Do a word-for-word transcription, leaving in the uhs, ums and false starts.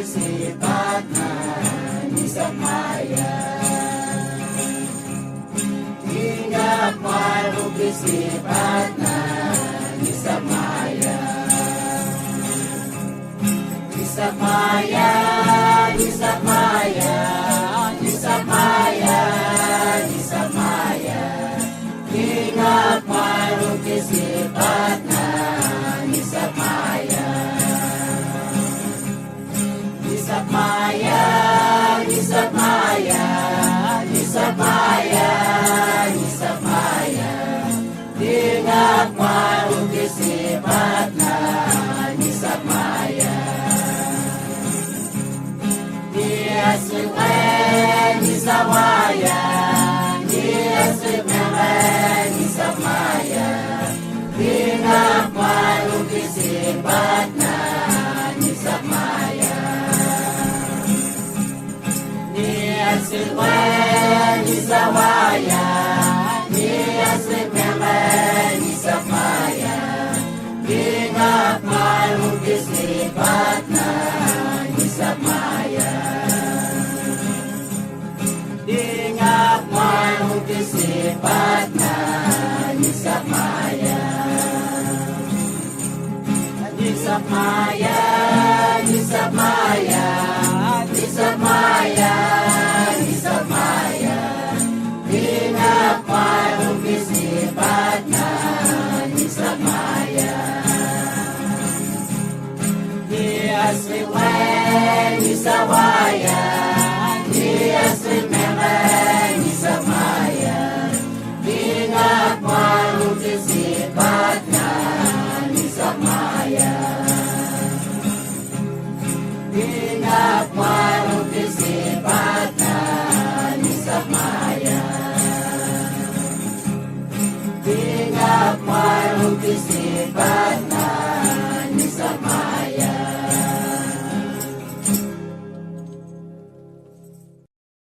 Sipat na ni Sapmaya. Inga' på'go gi sipat na ni Sapmaya. Ni Sapmaya, ni Sapmaya, ni Sapmaya, ni Sapmaya. Inga' på'go gi sipat na ni Sapmaya. Ni Sapmaya, ni Sapmaya, ni Sapmaya, ni Sapmaya. Inga' på'go gi sipat na ni Sapmaya. Ni Asliwe, ni Sawaya, ni Asliwe, ni Sapmaya. Inga' på'go gi sipat na ni Sapmaya. Ni Asliwe, ni Sawaya, ni Asliwe, ni Sapmaya. Inga' på'go gi sipat na ni Sapmaya. Inga' på'go gi sipat na ni Sapmaya. Ni Sapmaya, ni Sapmaya, ni Sapmaya, ni Sapmaya. Inga' på'go gi sipat na ni Sapmaya. Ni Asliwe, ni Sawaya, ni Asliwe, ni Sapmaya. Inga' på'go gi sipat na ni Sapmaya. Inga' på'go gi sipat na ni Sapmaya. Inga' på'go gi sipat